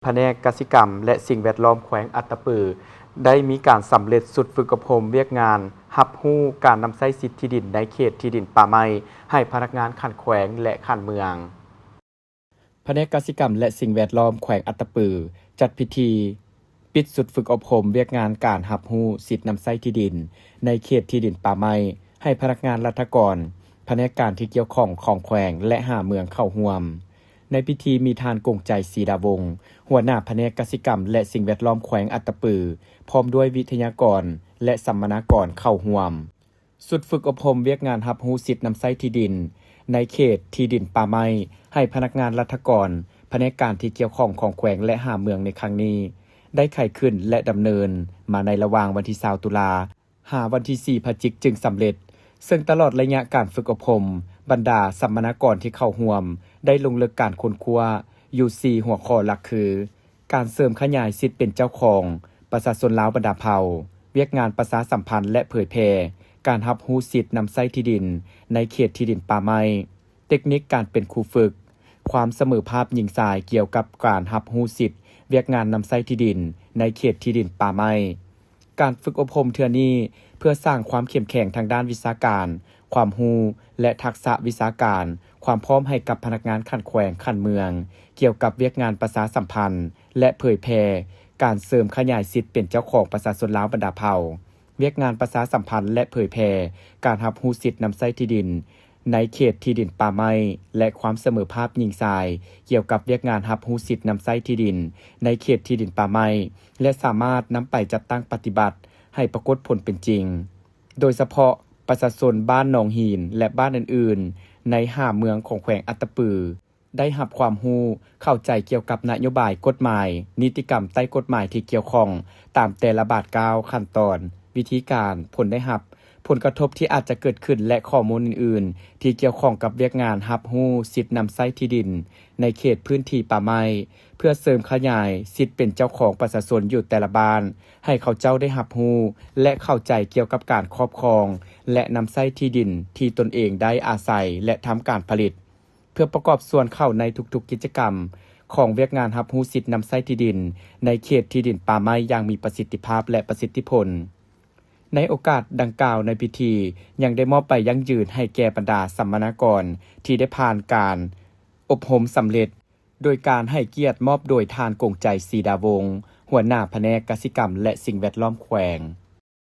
ພະແນກກະສິກຳ ແລະ ສິ່ງແວດລ້ອມແຂວງອັດຕະປື ໄດ້ມີການສຳເລັດຊຸດຝຶກອົບຮົມວຽກງານຮັບຮູ້ການນຳໃຊ້ສິດທີ່ດິນໃນເຂດທີ່ດິນປ່າໄມ້ ໃຫ້ພະນັກງານຂັ້ນແຂວງ ແລະ ຂັ້ນເມືອງ. ພະແນກກະສິກຳ ແລະ ສິ່ງແວດລ້ອມແຂວງອັດຕະປື ຈັດພິທີປິດຊຸດຝຶກອົບຮົມວຽກງານການຮັບຮູ້ສິດນຳໃຊ້ທີ່ດິນໃນເຂດທີ່ດິນປ່າໄມ້ ໃຫ້ພະນັກງານລັດຖະກອນ, ພະແນກການທີ່ກ່ຽວຂ້ອງຂອງແຂວງ ແລະ ຫ້າເມືອງເຂົ້າຮ່ວມ. ໃນພິທີມີທ່ານ ກົງໃຈ ສີດາວົງ ຫົວໜ້າພະແນກກະສິກຳ ແລະ ສິ່ງແວດລ້ອມແຂວງອັດຕະປື ພ້ອມດ້ວຍວິທະຍາກອນ ແລະ ສຳມະນາກອນເຂົ້າຮ່ວມ. ຊຸດຝຶກອົບຮົມວຽກງານຮັບຮູ້ສິດນຳໃຊ້ທີ່ດິນໃນເຂດທີ່ດິນປ່າໄມ້ ໃຫ້ພະນັກງານລັດຖະກອນ, ພະແນກການທີ່ກ່ຽວຂ້ອງຂອງແຂວງ ແລະ ຫ້າເມືອງໃນຄັ້ງນີ້ ໄດ້ໄຂຂຶ້ນ ແລະ ດຳເນີນມາໃນລະຫວ່າງວັນທີຊາວ ຕຸລາ ຫາວັນທີສີ່ ພະຈິກ ຈຶ່ງສຳເລັດ. ເຊິ່ງຕະຫຼອດໄລຍະການຝຶກອົບຮົມ, ບັນດາສຳມະນາກອນທີ່ເຂົ້າຮ່ວມ ໄດ້ລົງເລິກການຄົ້ນຄວ້າຢູ່ສີ່ຫົວຂໍ້ຫຼັກຄື ການເສີມຂະຫຍາຍສິດເປັນເຈົ້າຂອງປະຊາຊົນລາວບັນດາເຜົ່າ, ວຽກງານປະຊາສຳພັນ ແລະ ເຜີຍແຜ່ການຮັບຮູ້ສິດນຳໃຊ້ທີ່ດິນໃນເຂດທີ່ດິນປ່າໄມ້, ເຕັກນິກການເປັນຄູຝຶກ, ຄວາມສະເໝີພາບຍິງຊາຍກ່ຽວກັບການຮັບຮູ້ສິດວຽກງານນຳໃຊ້ທີ່ດິນໃນເຂດທີ່ດິນປ່າໄມ້. ການຝຶກອົບຮົມເທື່ອນີ້ເພື່ອສ້າງຄວາມເຂັ້ມແຂງທາງດ້ານວິຊາການ, ຄວາມຮູ້ ແລະ ທັກສະວິຊາການ, ຄວາມພ້ອມໃຫ້ກັບພະນັກງານຂັ້ນແຂວງ, ຂັ້ນເມືອງ ກ່ຽວກັບວຽກງານປະຊາສຳພັນ ແລະ ເຜີຍແຜ່ການເສີມຂະຫຍາຍສິດເປັນເຈົ້າຂອງປະຊາຊົນລາວບັນດາເຜົ່າ, ວຽກງານປະຊາສຳພັນ ແລະ ເຜີຍແຜ່ການຮັບຮູ້ສິດນຳໃຊ້ທີ່ດິນ ໃນເຂດທີ່ດິນປ່າໄມ້ ແລະ ຄວາມສະເໝີພາບຍິງຊາຍ ກ່ຽວກັບວຽກງານຮັບຮູ້ສິດນຳໃຊ້ທີ່ດິນໃນເຂດທີ່ດິນປ່າໄມ້ ແລະ ສາມາດນຳໄປຈັດຕັ້ງປະຕິບັດໃຫ້ປາກົດຜົນເປັນຈິງ, ໂດຍສະເພາະປະຊາຊົນບ້ານໜອງຫີນ ແລະ ບ້ານອື່ນໆ ໃນຫ້າເມືອງຂອງແຂວງອັດຕະປື ໄດ້ຮັບຄວາມຮູ້ເຂົ້າໃຈກ່ຽວກັບນະໂຍບາຍ, ກົດໝາຍ, ນິຕິກຳໃຕ້ກົດໝາຍທີ່ກ່ຽວຂ້ອງຕາມແຕ່ລະບາດກ້າວ, ຂັ້ນຕອນ, ວິທີການ, ຜົນໄດ້ຮັບ, ຜົນກະທົບທີ່ອາດຈະເກີດຂຶ້ນ ແລະ ຂໍ້ມູນອື່ນໆ ທີ່ກ່ຽວຂ້ອງກັບວຽກງານຮັບຮູ້ສິດນຳໃຊ້ທີ່ດິນໃນເຂດພື້ນທີ່ປ່າໄມ້ ເພື່ອເສີມຂະຫຍາຍສິດເປັນເຈົ້າຂອງປະຊາຊົນຢູ່ແຕ່ລະບ້ານ ໃຫ້ເຂົາເຈົ້າໄດ້ຮັບຮູ້ ແລະ ເຂົ້າໃຈກ່ຽວກັບການຄອບຄອງ ແລະ ນຳໃຊ້ທີ່ດິນທີ່ຕົນເອງໄດ້ອາໄສ ແລະ ທຳການຜະລິດ. ເພື່ອປະກອບສ່ວນເຂົ້າໃນທຸກໆກິດຈະກຳຂອງວຽກງານຮັບຮູ້ສິດນຳໃຊ້ທີ່ດິນໃນເຂດທີ່ດິນປ່າໄມ້ຢ່າງມີປະສິດທິພາບ ແລະ ປະສິດທິຜົນ. ໃນໂອກາດດັ່ງກ່າວໃນພິທີຍັງໄດ້ມອບໃບຢັ້ງຢືນໃຫ້ແກ່ບັນດາສຳມະນາກອນທີ່ໄດ້ຜ່ານການອົບຮົມສຳເລັດ ໂດຍການໃຫ້ກຽດມອບໂດຍທ່ານ ກົງໃຈ ສີດາວົງ ຫົວໜ້າພະແນກກະສິກຳ ແລະ ສິ່ງແວດລ້ອມແຂວງ.